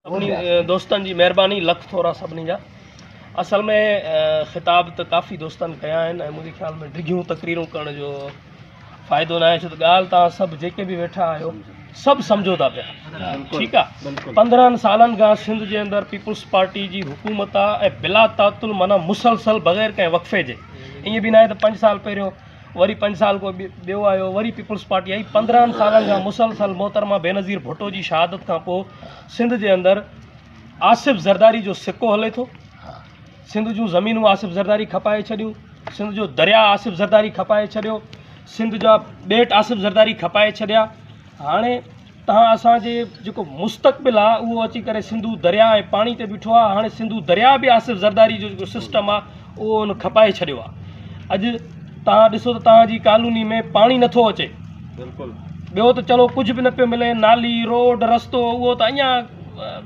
سڀني دوستن جي مهرباني لک ٿورا سڀني جا. اصل ۾ خطاب ته ڪافي دوستن ڪيا آهن ۽ منهنجي خيال ۾ ڊگهيون تقريرون ڪرڻ جو فائدو ناهي ڇو ته ڳالهه توهان سڀ جيڪي به ويٺا آهيو سڀ سمجهو ٿا پيا ٺيڪ آ 15 سالن کان سنڌ جي اندر پيپلز پارٽي جي حڪومت آ ۽ بلا تعطل معنيٰ مسلسل بغير ڪنهن وقفي جي ائين به ناهي ته 5 سال پهريون وري 5 سال ڪو ٻيو آيو وري پيپلز پارٽي آئي 15 سالن کان مسلسل محترمه بينظير ڀٽو جي شهادت کان پوء سنڌ جي اندر آصف زرداري جو سڪو هلي ٿو. سنڌ جون زمينون آصف زرداري کپائي ڇڏيون، سنڌ جو درياء آصف زرداري کپائي ڇڏيو، سنڌ جا ٻيٽ آصف زرداري کپائي ڇڏيا. هاڻي تهان اسان جي جيڪو مستقبل آ اهو اچي ڪري سنڌو درياء ۽ پاڻي تي بيٺو آ. هاڻي سنڌو درياء به آصف زرداري جو جيڪو سسٽم آ اهو ان کپائي ڇڏيو آ. اڄ تهان ڏسو ته تهان جي ڪالوني ۾ پاڻي نٿو اچي. ٻيو ته چلو ڪجهه به نه پيو ملي، نالي، روڊ، رستو اهو ته اڃا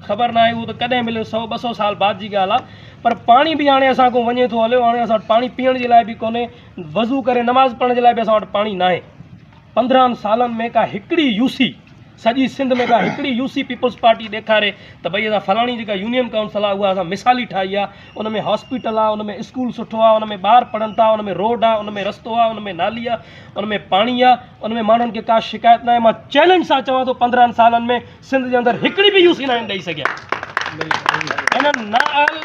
خبر ناهي اهو ته ڪڏهن مليو سو ٻه سو سال بعد جي ڳالهه آ پر پاڻي به هاڻي اسان کان وڃي ٿو هليو. هاڻي اسان وٽ پاڻي پيئڻ جي لاء به ڪونهي، وضو ڪري نماز پڙهڻ جي لاء به اسان وٽ پاڻي ناهي. 15 سالن ۾ ڪا هڪڙي يو سي سڄي سنڌ ۾ ڪا هڪڙي يو سي پيپلز پارٽي ڏيکاري ته ڀئي اسان فلاڻي جيڪا يونين ڪائونسل آ اها اسان مثالي ٺاهي آ، ان ۾ هاسپيٽل آ، ان ۾ اسڪول سٺو آ، ان ۾ ٻار پڙهن ٿا، ان ۾ روڊ آ، ان ۾ رستو آ، ان ۾ نالي آ، ان ۾ پاڻي آ، ان ۾ ماڻهن کي ڪا شڪايت ناهي. مان چئلينج سان چوان ٿو 15 سالن ۾ سنڌ جي اندر هڪڙي به يو سي ناهن ڏئي سگهيا. انهن نااهل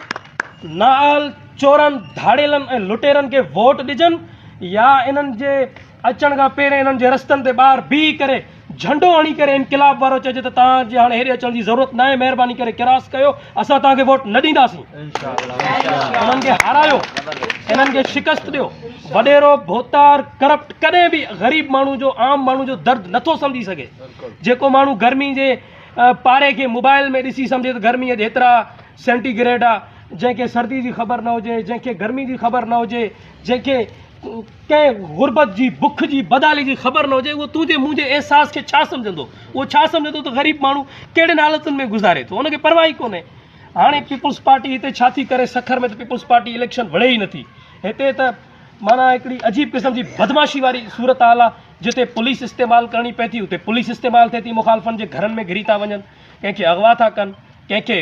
نااهل چورن، ڌاڙيلن ۽ لٽيرن کي ووٽ ڏجن يا انهن جي اچڻ کان پهرين انهن جي رستن تي ٻاهر بيهي ڪري جهنڊو هڻي ڪري انقلاب وارو چئجي ته توهان جي هاڻي هيڏي اچڻ جي ضرورت ناهي مهرباني ڪري ڪراس ڪيو اسان توهان کي ووٽ نه ڏينداسين. انهن کي هارايو انهن کي شڪست ڏيو. وڏيرو ڀوتار ڪرپٽ ڪڏهن به غريب ماڻهو جو عام ماڻهو جو درد نٿو سمجهي سگهي. جيڪو ماڻهو گرمي جي پاري کي موبائل ۾ ڏسي سمجهي ته گرمي اڄ هيترا سينٽي گريڊ آ، جنهن کي سردي جي خبر نه هجي، جنهن کي گرمي جي خبر نه هجي، جنهن کي ڪنهن غربت جي، بک جي، بدحالي جي خبر نه هجي، اهو تنهنجي منهنجي احساس کي ڇا سمجهندو؟ اهو ڇا سمجهندو ته غريب ماڻهو ڪهڙين حالتن ۾ گذاري ٿو؟ ان کي پرواهه ئي ڪونهي. هاڻي پيپلز پارٽي هتي ڇا ٿي ڪري؟ سکر ۾ ته پيپلز پارٽي اليڪشن وڙهي ئي نٿي. هتي ته معنيٰ هڪڙي عجيب قسم جي بدمعاشي واري صورتحال آهي، جتي پوليس استعمال ڪرڻي پئي ٿي، اتي پوليس استعمال ٿئي ٿي، مخالفن جي گهرن ۾ گهري ٿا وڃن، ڪنهن کي اغوا ٿا ڪن، ڪنهن کي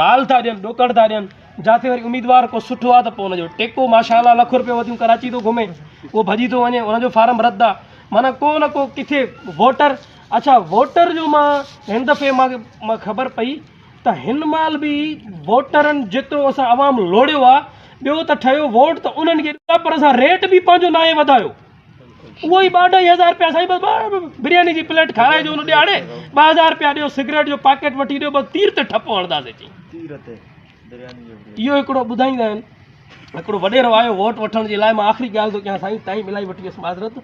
مال ٿا ڏين، ڏوڪڙ ٿا ڏين. جاٿي وري اميدوار ڪو سٺو آ ته پوء ان جو ٽيڪو ماشاء الله لک روپيو وڌيون ڪراچي ٿو گهمي اهو ڀڄي ٿو وڃي ان جو فارم رد آ معنيٰ ڪو نه ڪو ڪٿي ووٽر اڇا ووٽر جو مان هن دفعي مان مان خبر پئي ته هن مهل به ووٽرن جيترو اسان عوام لوڙيو آ ٻيو ته ٺهيو ووٽ ته انهن کي ڏنا پر اسان ريٽ به پنهنجو ناهي وڌايو اهو ئي ٻه اڍائي هزار روپيا سائين بس برياني جي پليٽ کارائجو ان ڏيهاڙي 2000 روپيا ڏيو سگريٽ جو پاڪيٽ وٺي ڏيو بس تير تي ٺپو هڻنداسين چي تير تي اهو هڪڙو ٻڌائيندا آهن هڪڙو وڏيرو آيو ووٽ وٺڻ جي لاء مان آخري ڳالهه ٿو ڪيان سائين ٽائيم الاهي وٺي ويس معذرت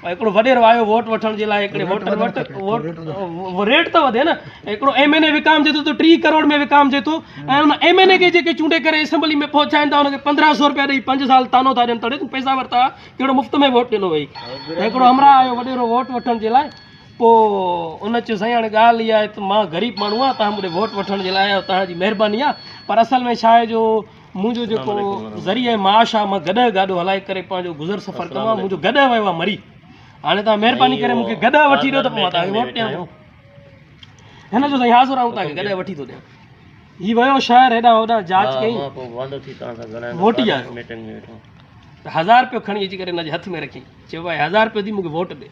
هڪڙو وڏيرو آيو ووٽ وٺڻ جي لاء هڪڙي ووٽر وٽ ووٽ ريٽ ته وڌي نه هڪڙو ايم اين اي وڪامجي ٿو ته 30 ڪروڙ ۾ وڪامجي ٿو ۽ ان ايم اين اي کي جيڪي چونڊي ڪري اسيمبلي ۾ پهچائين ٿا ان کي 1500 روپيا ڏئي 5 سال طعنو ٿا ڏين تڙي تون پئسا ورتا ڪهڙو مفت ۾ ووٽ ڏنو وئي هڪڙو همراهه آيو وڏيرو ووٽ وٺڻ جي لاء پوء ان چيو سائين هاڻي ڳالهه اها آهي ته مان غريب ماڻهو آهيان توهان مون ڏي ووٽ وٺڻ جي لاء آيا آهيو توهان جي مهرباني آهي پر اصل ۾ ڇا آهي جو منهنجو جيڪو ذريعه معاش آهي مان گڏهه گاڏو هلائي ڪري پنهنجو گذر سفر ڪندو آهيان منهنجو گڏهه ويو آهي مري هاڻي توهان مهرباني ڪري مون کي گڏهه وٺي ڏيو ته پوء مان توهان کي ووٽ ڏيان ٿو. هن چيو سائين حاضر آهيون توهان کي گڏهه وٺي ٿو ڏيان. هي ويو شهر هيڏانهن هوڏانهن جاچ ڪئي موٽي آيو ته هزار رپيو کڻي اچي ڪري هن جي هٿ ۾ رکيائين چيو ڀائي هزار رپيو ٿي مون کي ووٽ ڏي.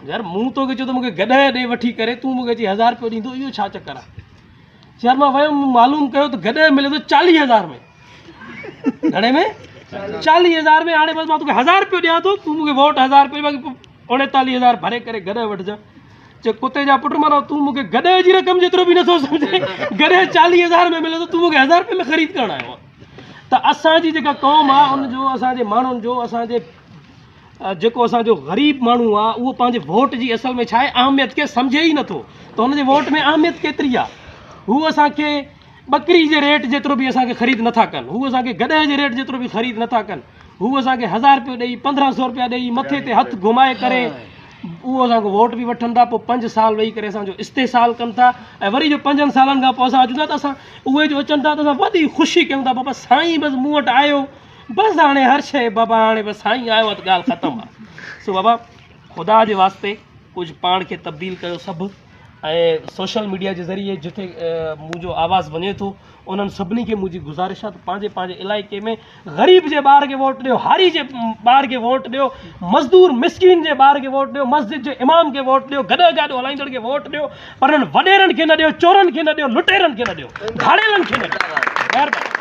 يار مون توکي چيو ته مون کي گڏهه ڏي وٺي ڪري تون مون کي اچي هزار رپيو ڏيندو اهو ڇا چڪر آهي؟ يار مان ويم مون معلوم ڪيو ته گڏهه ملي ٿو 40,000 ۾. گهڻي ۾؟ 40,000 ۾. هاڻي بس مان توکي هزار رپيو ڏيان ٿو تون مون کي ووٽ هزار رپيو باقي 39,000 ڀري ڪري گڏهه وٺجان. چي ڪتي جا پٽ معنيٰ تون مون کي گڏهه جي رقم جيترو به نٿو سمجهين گڏهه 40,000 ۾ ملي ٿو تون مون کي هزار رپئي ۾ خريد ڪرڻ آيو آهين. ته اسان جي جيڪا قوم آهي ان جو اسان جي ماڻهن جو اسان جي جيڪو اسان جو غريب ماڻهو آ اهو پنهنجي ووٽ جي اصل ۾ ڇا آهي اهميت کي سمجهي ئي نٿو ته هن جي ووٽ ۾ اهميت ڪيتري آ هو اسان کي ٻڪري جي ريٽ جيترو به اسان کي خريد نٿا ڪن هو اسان کي گڏهه جي ريٽ جيترو به خريد نٿا ڪن هو اسان کي هزار روپيو ڏئي 1500 روپيا ڏئي مٿي تي هٿ گهمائي ڪري اهو اسان کان ووٽ به وٺن ٿا پوء 5 سال ويهي ڪري اسان جو استحصال ڪن ٿا ۽ وري جو 5 سالن کان پوء اسان اچون ٿا ته اسان اهي جو اچن ٿا ته اسان وڏي خوشي ڪيون ٿا بابا سائين بس مون وٽ آيو بس هاڻي هر شيء بابا هاڻي بس سائين آيو آ ته ڳالهه ختم آ. سو بابا خدا جي واسطي ڪجهه پاڻ کي تبديل ڪيو سڀ ۽ سوشل ميڊيا جي ذريعي جتي منهنجو آواز وڃي ٿو انهن سڀني کي منهنجي گذارش آهي ته پنهنجي پنهنجي علائقي ۾ غريب جي ٻار کي ووٽ ڏيو، هاري جي ٻار کي ووٽ ڏيو، مزدور مسڪين جي ٻار کي ووٽ ڏيو، مسجد جي امام کي ووٽ ڏيو، گڏهه گاڏو هلائيندڙ کي ووٽ ڏيو، پر انهن وڏيرن کي نه ڏيو، چورن کي نه ڏيو، لٽيرن کي نه ڏيو، ڌاڙيلن کي نه ڏيو. مهرباني.